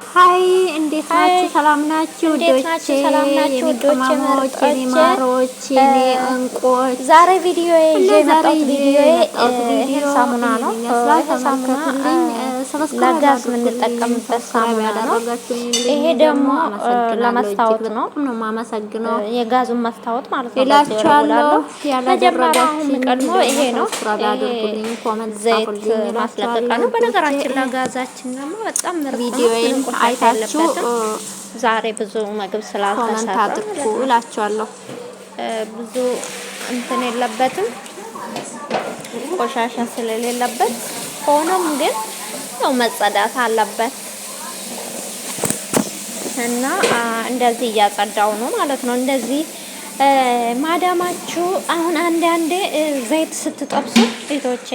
Hi፣ እንዴት Hi ናችሁ? ሰላም ናችሁ? እንዴት ውዶቼ፣ ናችሁ? ሰላም ናችሁ? የኔ ውዶቼ ቅመሞች፣ የኔ ምርጦቼ፣ ማሮች፣ የኔ እንቁዎች ዛሬ ቪዲዮ ይዤ እና ዛሬ የመጣሁት ይዤ ቪዲዮ የመጣሁት ይሄን ቪዲዮ ሳሙና ይህን ነው። ይመስላል። ይሄ ሳሙና ተመልከቱልኝ። Subscribe ለጋዝ አድርጉልኝ። የምንጠቀምበት Subscribe ሳሙና ነው። ይሄ ያደረጋችሁልኝ ደግሞ ደግሞ አመሰግናለሁ። እጅግ ለመስታወት ነው። በጣም ነው የማመሰግነው የጋዙን መስታወት ማለት ነው። በዚህ እላችኋለሁ። ወለውላለሁ። መጀመሪያ አሁን ያላደረጋችሁኝ የሚቀድመው ደግሞ ይሄ ነው። Subscribe ይሄ አድርጉልኝ፣ comment ዘይት ጻፉልኝ ማስለቀቂያ እላችኋለሁ ነው። ውዶቼ። በነገራችን ለጋዛችን ደግሞ በጣም ምርጥ ነው። ቪዲዮዬን ምንም ቆሻሻ አይታችሁ የለበትም። ዛሬ ብዙ ምግብ Comment ስላልተሰራ አድርጉ ማለት ነው እላችኋለሁ። ብዙ እንትን የለበትም፣ ቆሻሻ ስለሌለበት። ሆኖም ግን ያው መጸዳት አለበት እና እንደዚህ እያጸዳው ነው ማለት ነው። እንደዚህ ማዳማችሁ አሁን አንዳንዴ ዘይት ስትጠብሱ፣ እህቶቼ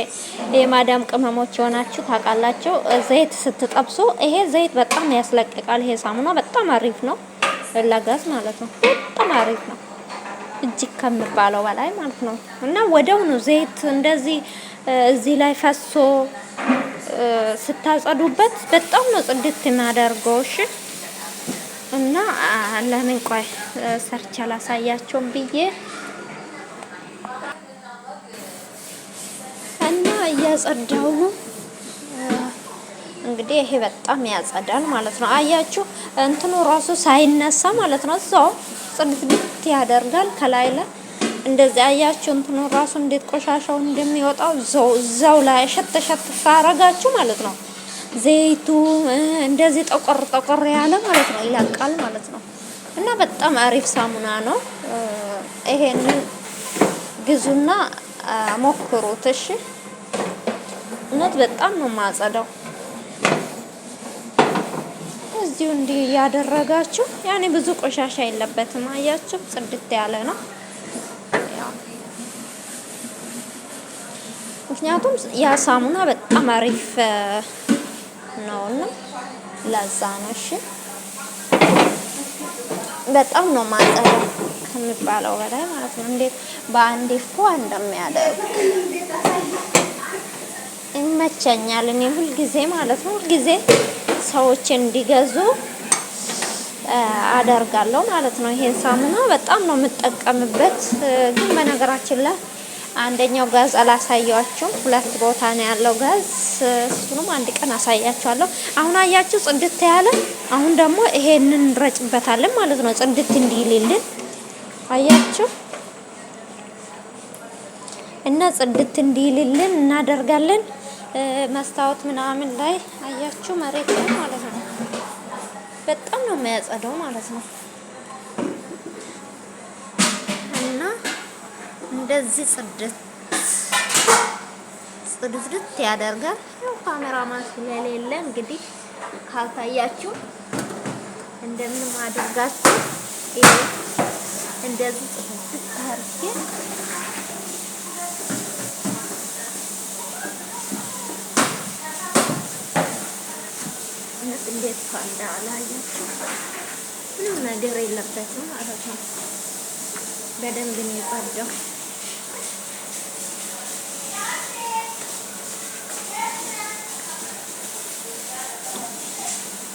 የማዳም ቅመሞች የሆናችሁ ታውቃላችሁ። ዘይት ስትጠብሱ ይሄ ዘይት በጣም ያስለቅቃል። ይሄ ሳሙና በጣም አሪፍ ነው ለጋዝ ማለት ነው። በጣም አሪፍ ነው እጅግ ከሚባለው በላይ ማለት ነው። እና ወዲያውኑ ዘይት እንደዚህ እዚህ ላይ ፈሶ ስታጸዱበት በጣም ነው ጽድት የሚያደርገው። እሺ፣ እና ለምን ቆይ ሰርቼ አላሳያቸውም ብዬ እና እያጸዳው ነው። እንግዲህ ይሄ በጣም ያጸዳል ማለት ነው። አያችሁ እንትኑ ራሱ ሳይነሳ ማለት ነው፣ እዛው ጽድት ያደርጋል። ከላይ ላይ እንደዚህ አያችሁ እንትኑ ራሱ እንዴት ቆሻሻው እንደሚወጣው እዛው እዛው ላይ ሸት ሸት ካረጋችሁ ማለት ነው። ዘይቱ እንደዚህ ጠቆር ጠቆር ያለ ማለት ነው ይለቃል ማለት ነው። እና በጣም አሪፍ ሳሙና ነው። ይሄንን ግዙና ሞክሩት። እሺ፣ እውነት በጣም ነው የማጸዳው። እዚሁ እንዲህ እያደረጋችሁ ያኔ ብዙ ቆሻሻ የለበትም። አያችሁ ጽድት ያለ ነው። ያው ምክንያቱም ያ ሳሙና በጣም አሪፍ ነውና ለዛ ነው። እሺ፣ በጣም ነው ማጸዳው ከሚባለው በላይ ማለት ነው። እንዴት በአንዴ ፏ እንደሚያደርግ ይመቸኛል። እኔ ሁልጊዜ ማለት ነው፣ ሁልጊዜ ሰዎች እንዲገዙ አደርጋለሁ ማለት ነው። ይሄን ሳሙና በጣም ነው የምጠቀምበት። ግን በነገራችን ላይ አንደኛው ጋዝ አላሳያችሁም። ሁለት ቦታ ነው ያለው ጋዝ። እሱንም አንድ ቀን አሳያችኋለሁ። አሁን አያችሁ ጽድት ያለ። አሁን ደግሞ ይሄንን እንረጭበታለን ማለት ነው፣ ጽድት እንዲልልን አያችሁ። እና ጽድት እንዲልልን እናደርጋለን። መስታወት ምናምን ላይ አያችሁ መሬት ላይ ማለት ነው። በጣም ነው የሚያጸደው ማለት ነው። እና እንደዚህ ጽድት ጽድት ያደርጋል። ያው ካሜራማን ስለሌለ እንግዲህ ካልታያችሁ እንደምንም አድርጋችሁ ይሄ እንደዚህ ጽድት አድርጌ እንዴት እንዳላያችሁ ምንም ነገር የለበትም ማለት ነው። በደንብ ነው የጸዳው።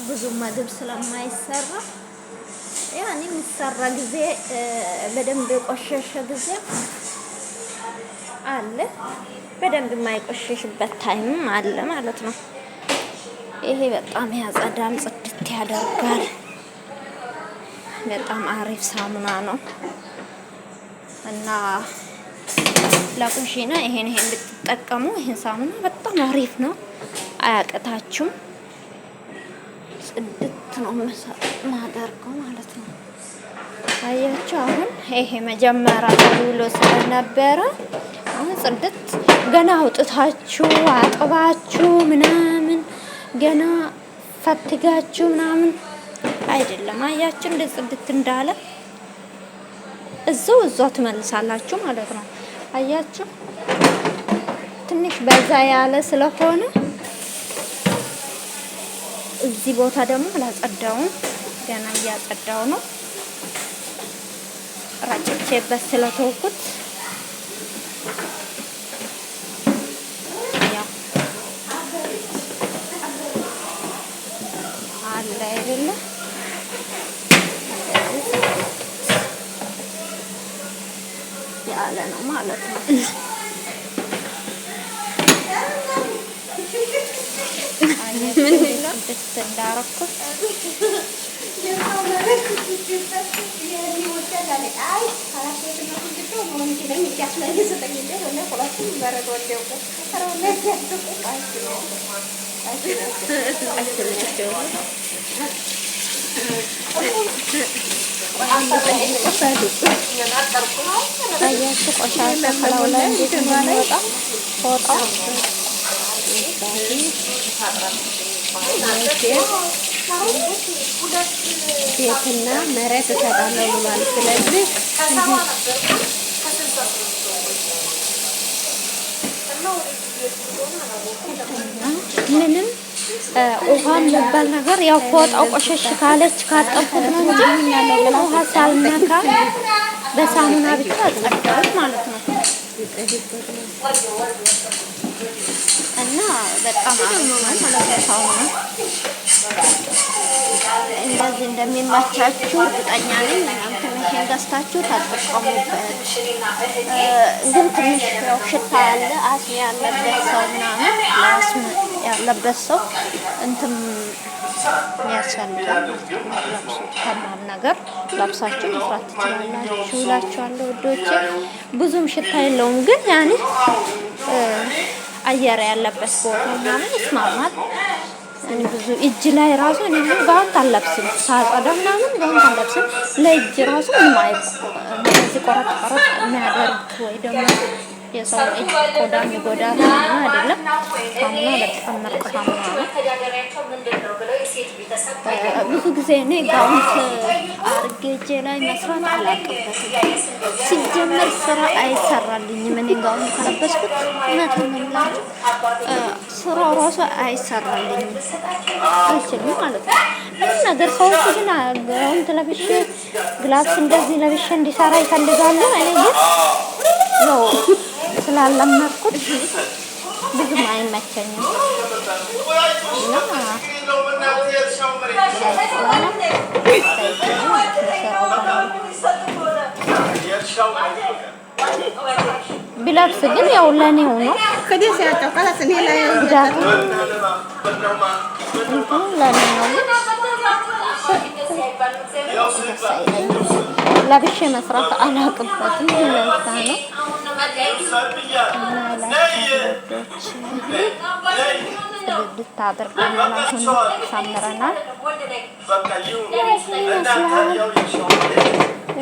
ብዙ ምግብ ስለማይሰራ ያኔ የሚሰራ ጊዜ በደንብ የቆሸሸ ጊዜ አለ፣ በደንብ የማይቆሸሽበት time ም አለ ማለት ነው። ይሄ በጣም ያጸዳል፣ ጽድት ያደርጋል። በጣም አሪፍ ሳሙና ነው እና ለኩሽና ይሄን ብትጠቀሙ ይሄን ሳሙና በጣም አሪፍ ነው፣ አያቅታችሁም። ጽድት ነው ማደርገው ማለት ነው። አያችሁ አሁን ይሄ መጀመሪያ ተብሎ ስለነበረ አሁን ጽድት፣ ገና አውጥታችሁ አጥባችሁ ምናምን ገና ፈትጋችሁ ምናምን አይደለም። አያችሁ እንደ ጽድት እንዳለ እዛው እዛው ትመልሳላችሁ ማለት ነው። አያችሁ ትንሽ በዛ ያለ ስለሆነ እዚህ ቦታ ደግሞ አላጸዳውም፣ ገና እያጸዳው ነው። ረጭቼበት ስለተውኩት ያው አለ አይደለ? ያለ ነው ማለት ነው። ምን ደስ እንዳረኩት። አያችሁ ቆሻሻ ከላዩ ላይ እንዴት እንደሚወጣ ፎጣው። ቤትና መሬት እሰጣለሁ ብሏል። ስለዚህ ምንም ውሃ የሚባል ነገር ያው ፎጣው ቆሸሽ ካለች ካጠብኩት ነው እንጂ ምንም ውሃ ሳልነካ በሳሙና ብቻ አጸዳሁት ማለት ነው። እና በጣም አሪፍ ነው ማለት ነው ሳሙና። እንደዚህ እንደሚመቻችሁ እርግጠኛ ነኝ። እናንተ ይሄን ገዝታችሁ ተጠቀሙበት። ግን ትንሽ ያው ሽታ ያለ አስም ያለበት ሰው ምናምን፣ ለአስም ያለበት ሰው እንትን ያስፈልጋል። حمام ነገር ለብሳችሁ መስራት ትችላላችሁ እላችኋለሁ ውዶቼ። ብዙም ሽታ የለውም፣ ግን ያኔ አየር ያለበት ቦታ ምናምን ይስማማል። እኔ ብዙ እጅ ላይ ራሱ እኔ አሁን ጓንት አልለብስም፣ ሳጸዳ ምናምን ጓንት አልለብስም። ለእጅ ራሱ ምንም አይ እንደዚህ ቆረጥ ቆረጥ የሚያደርግ ወይ ደግሞ የሰው እጅ ቆዳ የሚጎዳ ሳሙና አይደለም። ሳሙና በጣም ምርጥ ሳሙና ነው። ብዙ ጊዜ እኔ ጓንት አርጌ እጄ ላይ መስራት አላውቅበትም። ሲጀመር ስራ አይሰራልኝም። እኔ ጓንት ከለበስኩት እውነቱን ነው የምላችሁ ስራው ራሱ አይሰራልኝም፣ አልችልም ማለት ነው። ምንም ነገር ሰዎቹ ግን ጓንት ለብሼ gloves እንደዚህ ለብሼ እንዲሰራ ይፈልጋሉ። እኔ ግን ያው ስላለመድኩት ብዙም አይመቸኝም እና ቢለብስ ግን ያው ለኔው ነው ጉዳቱ፣ እንትኑ ለኔ ነው፣ ግን ደስ አይለኝም። ለብሼ መስራት አላውቅበትም። ለዛ ነው እና እላችኋለሁ ውዶች፣ ጽድት አድርገናል። አሁን ሳምረናል ይመስላል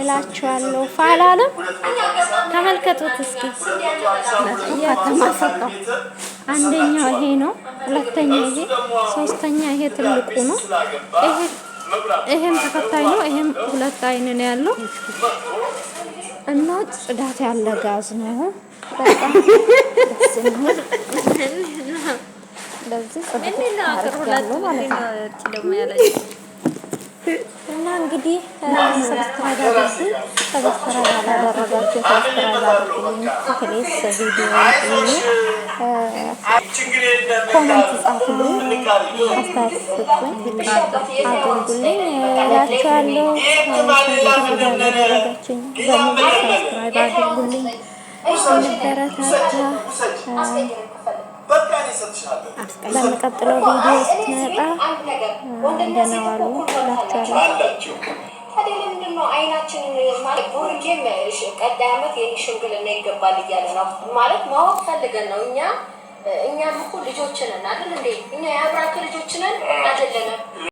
እላችኋለሁ። ፋላለም ተመልከቱት እስኪ። አንደኛው ይሄ ነው፣ ሁለተኛ ይሄ፣ ሶስተኛ ይሄ ትልቁ ነው። ይሄ ይሄም ተከታይ ነው። ይሄም ሁለት አይን ነው ያለው እና ጽዳት ያለ ጋዝ ነው። በጣም ደስ የሚል እንደዚህ ጽዳት አድርጋለሁ ማለት ነው። እና እንግዲህ subscribe አድርጉ። Subscribe ያላደረጋችሁ subscribe አድርጉልኝ። Please ቪዲዮ comment ጻፉልኝ፣ አስተያየት ስጡኝ፣ አድርጉልኝ እላችኋለሁ። Subscribe ያላደረጋችሁኝ በሙሉ subscribe አድርጉልኝ። እንበረታታ። በሚቀጥለው ቪዲዮ ስትመጣ ደህና ዋሉ እላችኋለሁ። ታዲያ ለምንድን ነው አይናችንን ማለት ቡርጌም ቀጣይ ዓመት የኔ ሽምግልና ይገባል እያለ ነው ማለት ማወቅ ፈልገን ነው። እኛም እኮ ልጆች ነን አይደል እንዴ? እኛ የአብራክ ልጆች ነን አይደለንም?